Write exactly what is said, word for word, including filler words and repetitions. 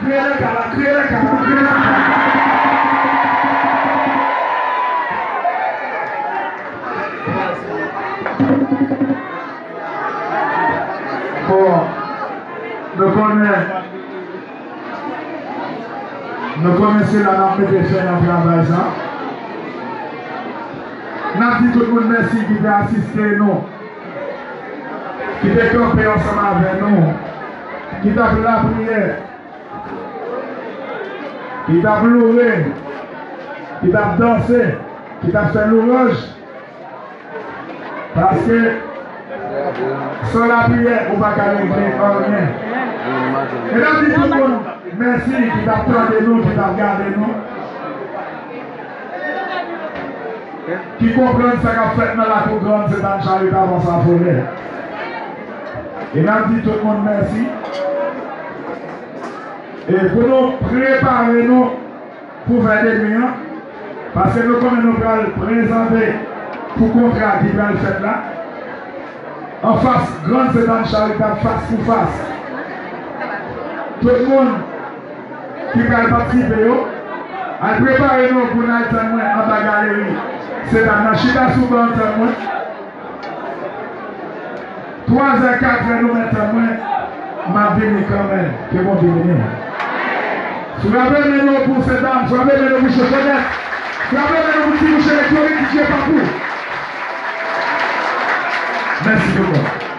Kriye lakay la, kriye lakay la, kriye lakay la. Bon, nou konnen, nou konnen se la n ap mete fen nan travay sa. N ap di tout moun mèsi ki te asiste nou, ki te kanpe ansanm avè nou, ki t ap lapriyè, ki t ap loure, ki t ap danse, ki t ap fè louwanj. Paske san lapriyè, ou pa ka regle anyen. E n ap di tout moun mèsi ki t ap tande nou, ki t ap gade nou, ki konprann sa k ap fèt nan lakou Grann Sentàn Charit avan sa folè. E n ap di tout moun mèsi. E pou nou prepare nou pou vè de nwi an, Paske nou konnen nou pral prezante pou kontra ki pral fèt la. Anfas Grann Sentàn Charitab, fas pou fas. Tout moun ki pral patisipe yo, al prepare nou pou n al tann mwen anba galeri Sentàn nan. Chita sou ban, tann mwen. Twazè, katrè, nou mèt tann mwen, m ap vini kanmenm. Ke Bondye beni w. Frape men nou pou Sentàn, frape men nou pou Chochonèt, frape men nou pou Ti Bouch Elektwonik, DJ Papou. Mèsi tout moun.